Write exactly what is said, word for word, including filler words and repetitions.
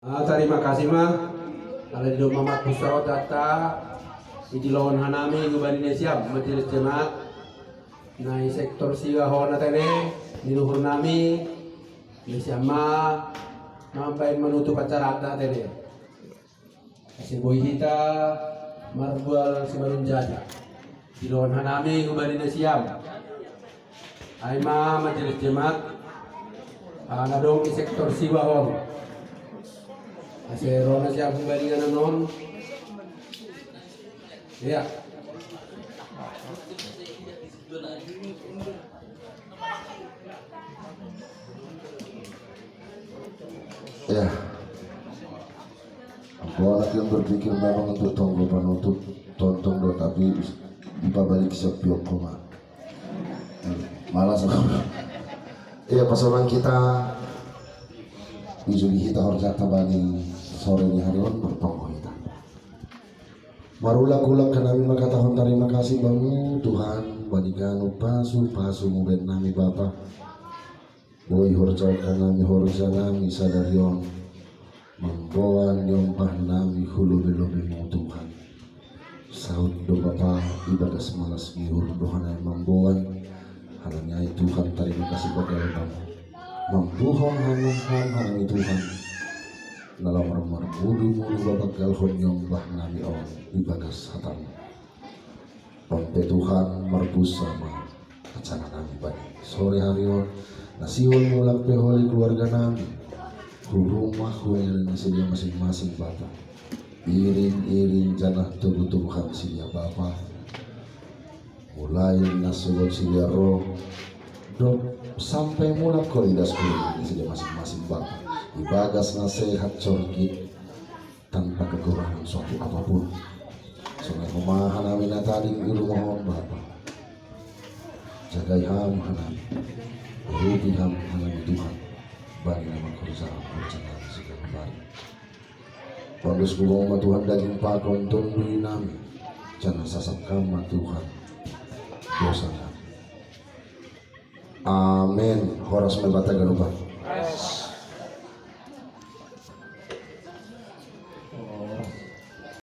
Ah, tarima kasih ma. Ala di domma mappusaro tata, itilohon hanami hubani nasiam majelis jemaat. Na i sektor siwa hona tene, minuhur nami nasiam ma mambain manutup acara tene. Ase boi hita marbual simanun jaja. Itilohon hanami hubani nasiam. Ai ma majelis jemaat, ah, na dong i sektor siwa hon. Ase ro nasiam hubani ngana non. Ya. Ya. Aku anak yang berpikir memang untuk tonggo penutup tontong do, tapi dipabalik sepiok koma. Malas aku. Iya, pasolang kita. Ujung kita horja tabani sore ni hari on bertonggo kita. Marulak-ulak hanami mangkatahon tarima kasih bamu Tuhan, bani ganup pasu-pasu mubaen nami Bapa. Boi horja hanami horja nami sadari on. Mamboan nyombah nami hu lobe-lobemu Tuhan. Saut do Bapa ibagas malas ni uhur do hanami mamboan. Hanami ai Tuhan tarima kasih bagalan bamu. Mambuhong hanami hanami Tuhan. Na laho marmudu-mudu babagalhon nyombah nami on ibagas hatamu. On pe Tuhan marbusa ma acara nami bani sore hari on, na sihol mulak pe holi keluarga nami. Hu rumah hu ere ni sidea masing-masing Bapa. Iring-iring janah togu-togu hami sidea Bapa. Mulai na sogot sidea ro dohot sampai mulak holi das holi nami sidea masing-masing Bapa. Ibagas na sehat corgit tanpa kekurangan suatu apapun. Songon homa hanami na tading i rumah on Bapa. Jagai Ham hanami. Urupi Ham hanami Tuhan. Bani na mangkorja horja nami siganup ari. Pondus gumong ma Tuhan daging pakon tondui nami. Janah sasap Ham ma Tuhan dosa nami. Amen. Horas ma Debata ganupan.